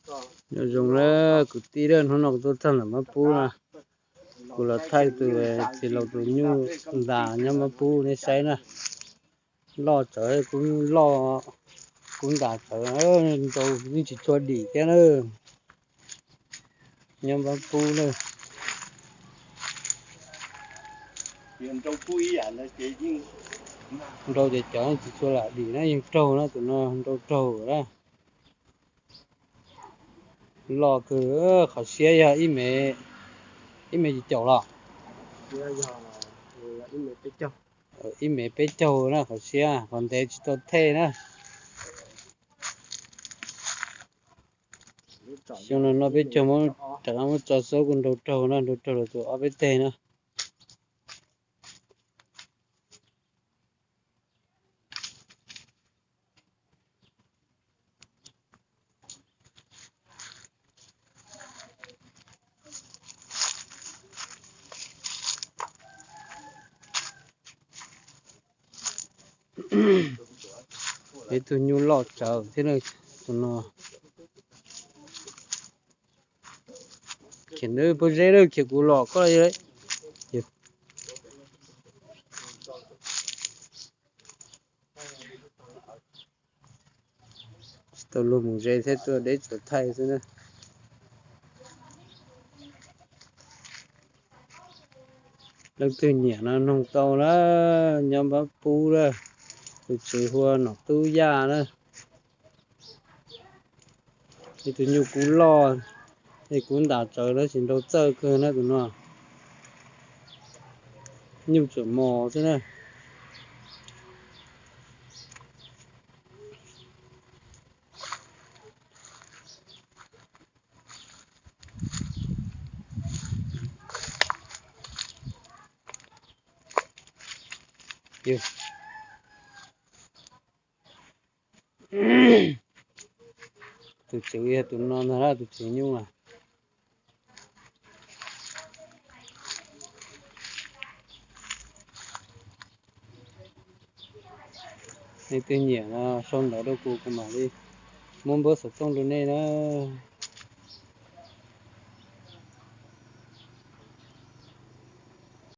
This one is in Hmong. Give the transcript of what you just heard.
Nyob zoo na kwv tij, hnub no kuv tuaj txog ntawm Mab Pub na, kuv los thaij tus txiv laus tus nyuj ntas nyob Mab Pub nej saib na. Loj tsawv, kub loj, kub ntas tsawv, nrau yeej tsis tshua dim thiab na. Nyob Mab Pub na, nrau ces cov tsis tshua lam dim na, yeej raug na, tus no nrau raug na. Loj kawg, qhov siab yog ib mev, ib mev yim caum los? Ib mev peb caug na qhov siab, qhov ntev tsis tau thej na. Xyoo no no peb caug, rov qab muab tso xub kuj nrau raug na, nrau raug los tus ob peb teg na. Ib tug nyuj loj tsawv thiab tus no. Khiav nws pub zeb lawm, khiav kuv los koj. Tsis tau luag mus ze thiab, tuaj deb tsuas thaij xwb na. Leej twg nyiam no noog tau na, nyob Npab Pub na, tus tswv hu ua Nom Tub Yaj na. Ib tug nyuj kub loj, es kub ntas tsawv tab sis nrau txawj kawg na tus no. Nyuj tsuam mos xwb na. Tus tswv yog tus no ntag, tus tswv nyuj a. Nej twg nyiam no sau ntawv rau kuv, kuv mam li muab npawb xov tooj rau nej na.